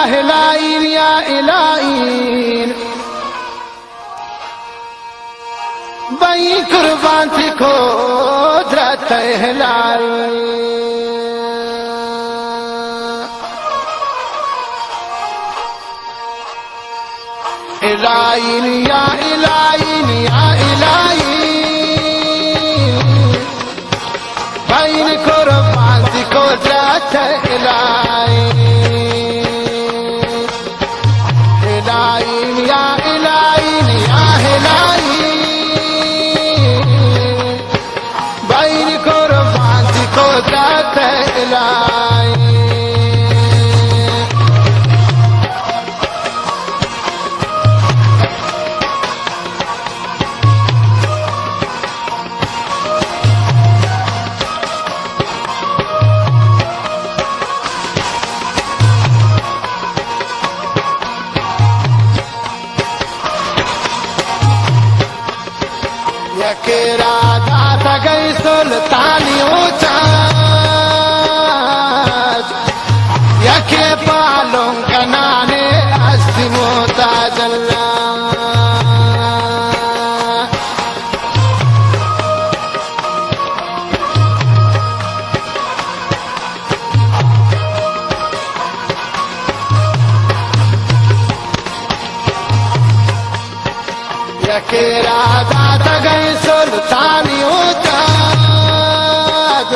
الٰہی یا الٰہی، بئی قربان تئی قدرت الٰہی۔ الٰہی یا الٰہی یا الٰہی، بئی قربان تئی قدرت الٰہی۔ الٰہی یا الٰہی یا الٰہی، بئی قربان تئی قدرت الٰہی۔ یکے را داتگئی سلطانی و تاج، یکے پالن کنانے ہستی محتاج اللہ۔ یکے را داتگئی سلطانی و تاج،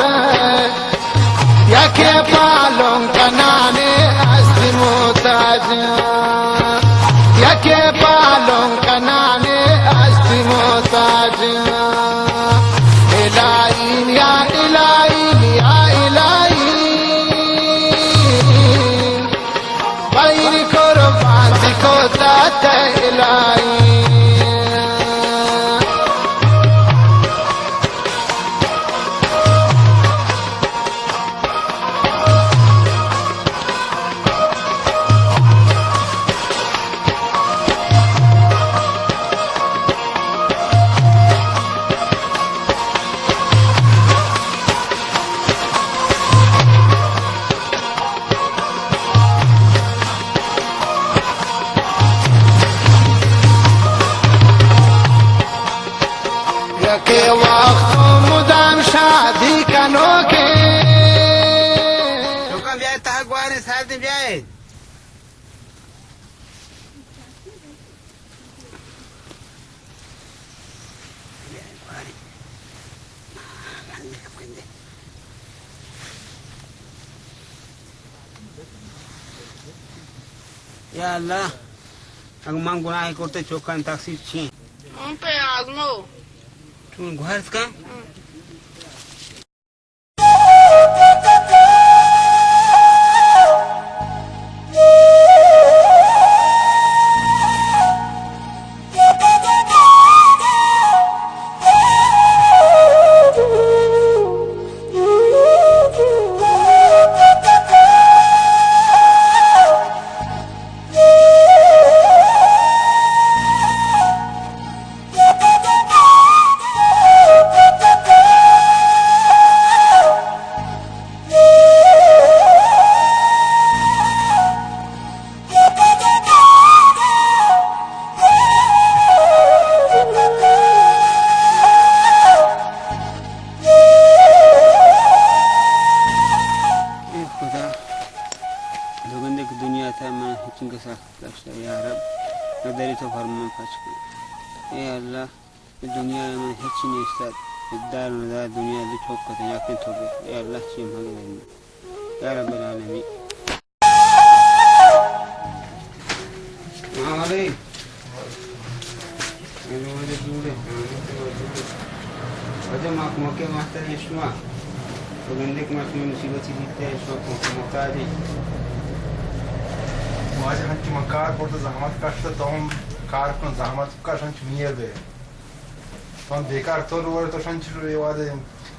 یکے پالن کنانے ہستی محتاج، یکے پالن کنانے ہستی محتاج۔ الٰہی یا الٰہی یا الٰہی، بئی قربان تئی قدرت الٰہی۔ یکے وقت مدام شادی کنوکے۔ چوکاں بیائے، تہا گواریں ساعتیں بیائے۔ یا اللہ، اگاں من گناہے کرتے، چوکانی تقصیر چی اِنت؟ من پہ آزمو۔ تو گوہرس کن؟ اے خدا، دو گندے کہ دنیا تھا، من ہچ کسا داشتہ، یا رب، نداری تو فرمان پچ کن۔ اے اللہ، اے دنیا من ہچ نیست، دار ندار دنیا دو چوک کتے، یا کہ تو بے۔ اے اللہ، چی مگے دنیا۔ یا رب العالمین۔ السلام علیکم۔ واجہ ما کمکے مہتر ایں شما۔ تو گندے کہ ما شما مصیبتی دیتے، شما کمک محتاج ایں۔ واجہ ہنچو ما کار کرت، زحمت کشت، تو ہم کار کن، زحمت کش، ہنچو میئے بے۔ تو ہم بیکار تو رو، تو شنچ رو، یہ وعدے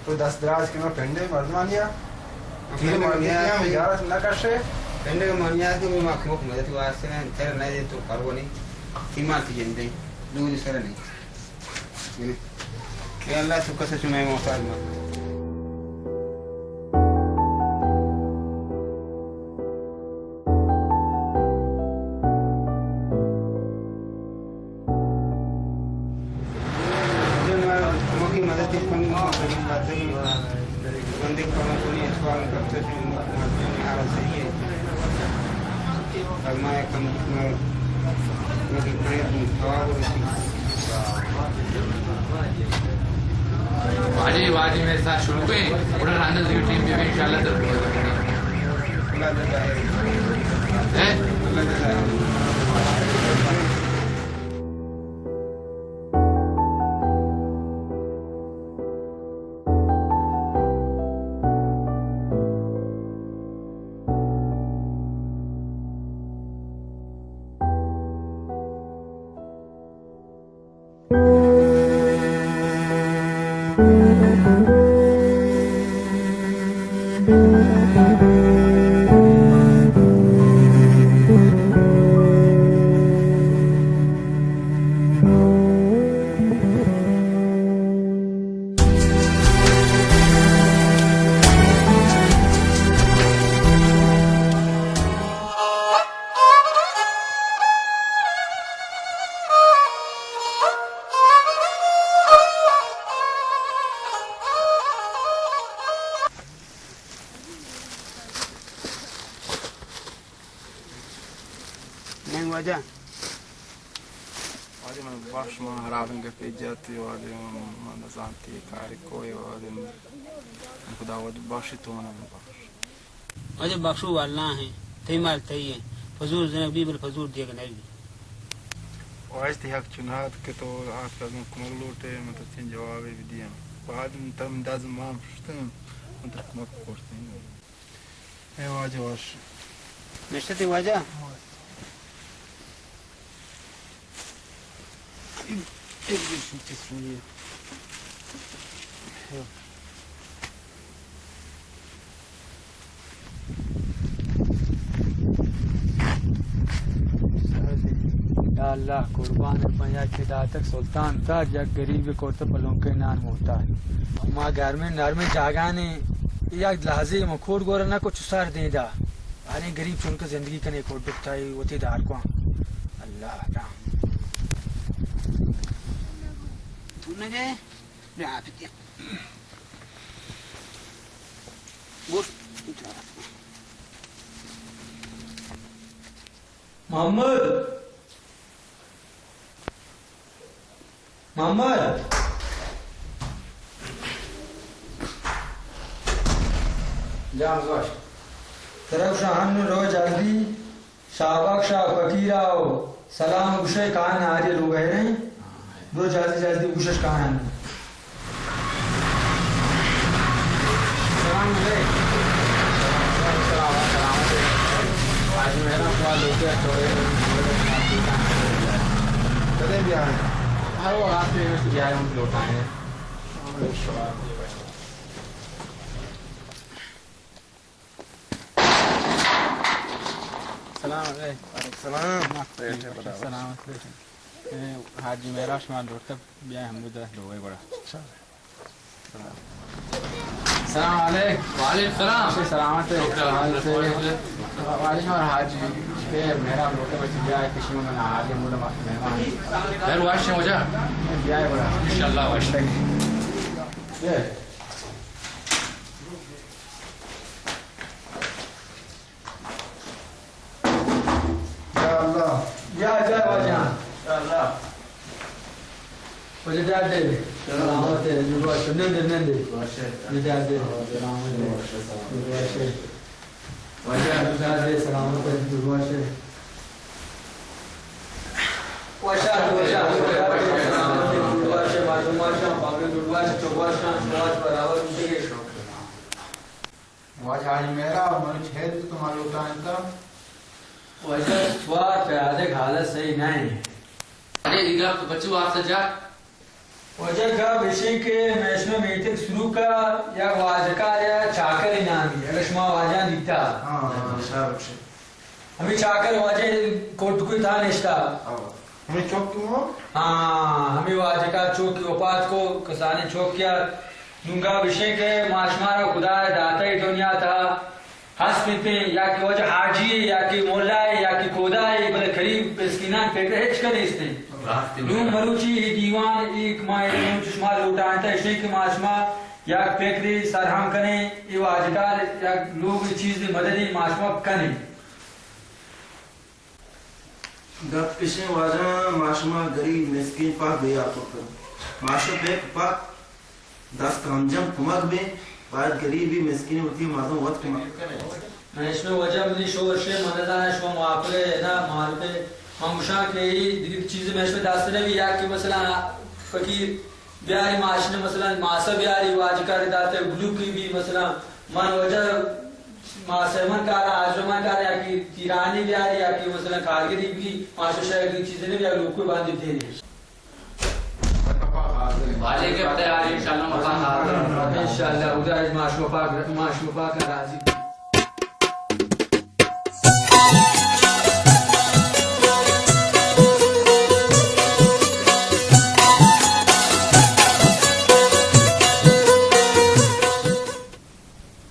تو دست دراز کنو، پنڈے مردمانیا۔ تیر مردمانیا، ہم یارت نہ کشے۔ پنڈے مردمانیا کہ ما کمک مدد واسطے ہیں، تر نہ دے تو پرو نہیں۔ ایمان تی جندے، دودی سر نہیں۔ اے اللہ، تو کس چو مئے محتاج مہ۔ واجہ، واجہ میرے ساتھ شروع کریں، بڑا راندا زیو ٹیم بھی انشاءاللہ تر۔ ہیں؟ نہ واجہ۔ واجہ من بخش، من حرابیں گپے جت، واجہ من، من نزانتی کارے کوئی، واجہ من خدا وت بخش، تو من بخش۔ واجہ بخشو واللہ ہیں، تئی مال تئی ہیں، پزور زنگ بی بل پزور دیگ نہ بی۔ واجہ تئی حق چنات کہ تو آتکا گوں کمک لوٹے، من ترا چین جوابے بدیاں۔ بعد من ترا من دز ماہ شتن، من ترا کمک کرتیں۔ اے واجہ وش۔ نشتے تئی واجہ؟ ایک دو سوچے سوئے۔ یا اللہ، قربان بایاں کہ داتگ سلطان تاج، یک گریب کرت پلونکے نان محتاج۔ ما گرمیں نرمیں جاگانی یک لحظے ما کور گور نہ کو چو سر دیندا۔ ارے گریب چون کہ زندگی کنے کو ڈکتا ہے وتی دار کو۔ اللہ رحم۔ تو نہ گئے؟ محمد! محمد! جان گوش۔ ترا گوشاں ہن رو جلدی شاہ بخش ء فقیر ء سلام گوشئے، کاین آری لوگ ء رئیں۔ برو جلدی جلدی گوشش کاین۔ سلام علیکم۔ سلام، سلامت۔ حاجی مہران شما لوگ ء چورے۔ کدے بیائیں؟ ہر وقت بیائیں، ہم لوٹائیں۔ سلام علیکم۔ وعلیکم السلام۔ سلامت باشے۔ اے، حاجی مہران شما دورتگ، بیا ہمود لوگ ء گڑا۔ سلام علیکم۔ وعلیکم السلام۔ باشے سلامت۔ شکر الحمدللہ۔ وعلیکم السلام حاجی۔ اے، مہران دورتگ، بچی بیا کشی من حاجی ہمود مہمان۔ خیر واشیں واجہ۔ بیا گڑا۔ انشاءاللہ واشیں۔ بیا۔ یا اللہ۔ یا جا واجہ۔ یا اللہ۔ واجہ جا دے۔ سلامت ہے، نندے، نندے۔ واجہ جا دے۔ سلامت ہے۔ واجہ جا دے، سلامت ہے، واجہ۔ واجہ، واجہ، سلامت ہے، واجہ۔ واجہ حاجی مہرا، مروچی ہید تو ما لوٹائینتا۔ واجہ سوار پیادگ حالت صحیح نہ انت۔ ارے، اے گپ تو پچو واسطہ جا؟ واجہ گپ اشیں کہ مئے شمئے میتگ سروکا یک واجکارے ء چاکرے نامی، اگہ شما واجہاں دیتا۔ ہاں، ہاں، شر بخشے۔ ہمے چاکر واجہ کوٹکوئی تھا نشتا۔ ہاں۔ ہمے چوکی ہو؟ ہاں، ہمے واجکار چوکی وپات کو، کسانیں چوکی ات۔ نوں گپ اشیں کہ ما شمارا خدا ء داتہ اے دنیا تھا۔ ہست بیتیں، یا کہ واجہ حاجی ء، یا کہ ملا ء، یا کہ کودا ء، بلے قریب مسکیناں فکر ہچ کس نیست انت۔ راست انت۔ نوں مروچی اے دیوان، اے کہ ما اے مروچی شما لوٹائینتہ، اشیں کہ ما شما یک فکرے سرہم کنیں، اے واجکار یک لوگ چیزے مددے ما شما کنیں۔ گپ اش انت واجہ، ما شما گریب مسکین پاک بے یار کتگ۔ ما شما پیک پاک دست ہمجم کمک بیں، باید گریبی مسکین وتی مردم وت کمک کنیں۔ من اشمے وجہ منی شور شے، من نزاناں شما موافق ئے نا مخالف ئے۔ من گوشاں کہ اے دگہ چیزے من اشمے دست نہ بی، یا کہ مثلاً فقیر بیاری، ماشین مثلاً ماسا بیاری، واجکار داتے بلوکی بی مثلاً، من وجہ ماسا من کاراں، آجو من کاراں، یا کہ تیرانی بیاری، یا کہ مثلاً کارگری بی، ماشو شاید دگہ چیزے نہ بی، یا لوکو باندے دینے۔ واجہ گپت تیار، انشاءاللہ مکان حاضر۔ انشاءاللہ، خدا اش ما شما پاک، ما شما پاک راضی۔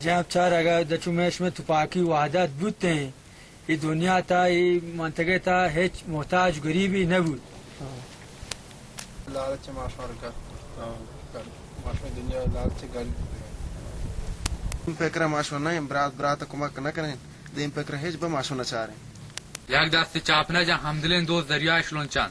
جناب چار، اگاں دچو مئے شمئے تپاکی وحدت بوتیں، اے دنیا تا، اے منطقہ تا ہچ محتاج گریبی نہ بوت۔ لالچ ما شمار گت، ما شمئے دنیا لالچ گل۔ دیم پکر ما شمار نہ، برات برات کمک نہ کنیں، دیم پکر ہچ بہ ما شمار نہ چاریں۔ یک دست چاپ نہ جا، ہمدلیں دوست دریائے شلونچان۔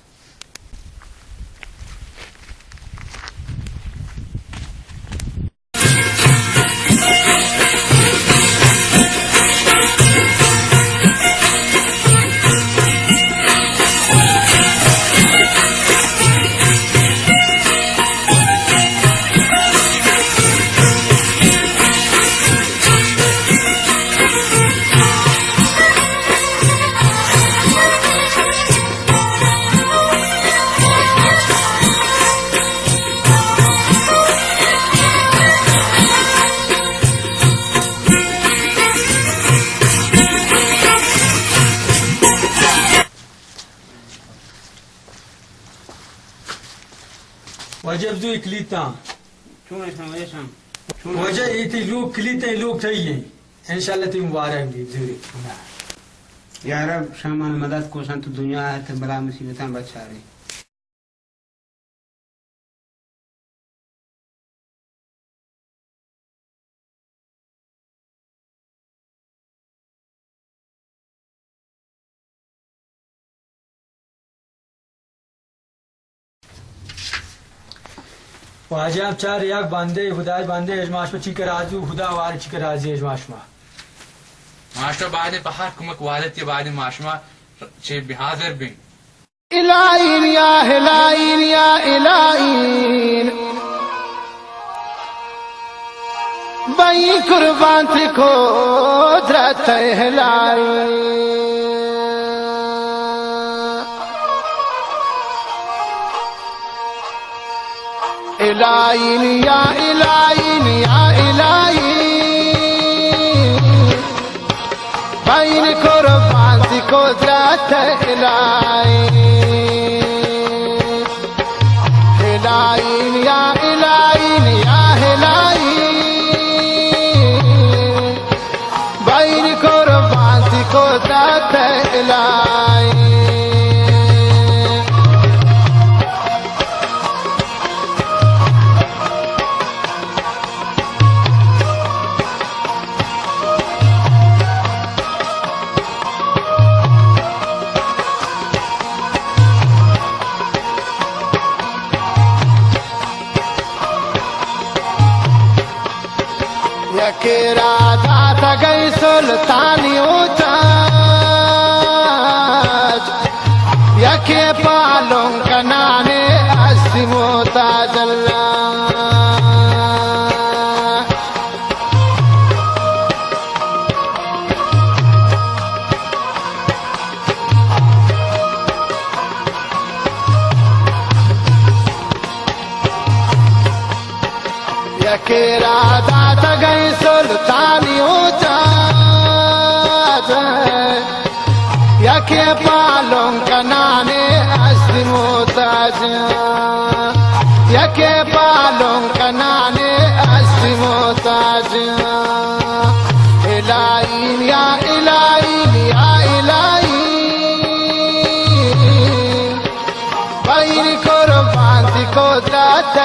واجہ بدو کلیتاں۔ چون ایشاں، ایشاں۔ چون واجہ اے تئی لوگ کلیتیں، لوگ تئی ہیں۔ انشاءاللہ تئی مبارک بی، بدو۔ یا رب، شامان مدد کوشاں تو دنیا ہے تو بلا مصیبتاں بچارے۔ واجہ ہم چار یک بندے، خدای بندے، اجماش پہ چی کہ راضی، خدا وار چی کہ راضی، اجماش ما۔ ماشما بعد پہ ہر کمک والتی بعد ماشما چے بحاضر بین۔ الٰہین یا الٰہین یا الٰہین، بئی قربان تئی قدرت الٰہین۔ الٰہین یا الٰہین یا الٰہین، بین قربان تئی قدرت الٰہین۔ الٰہین یا الٰہین یا الٰہین، بین قربان تئی قدرت الٰہین۔ یکے را داتگئی سلطانی و تاج، یکے پالون کنانے ہستی محتاج اللہ۔ یکے را داتگئی سلطانی و تاج، یکے پالون کنانے ہستی محتاج، یکے پالون کنانے ہستی محتاج۔ الٰہین یا الٰہین یا الٰہین، بین قربان تئی قدرت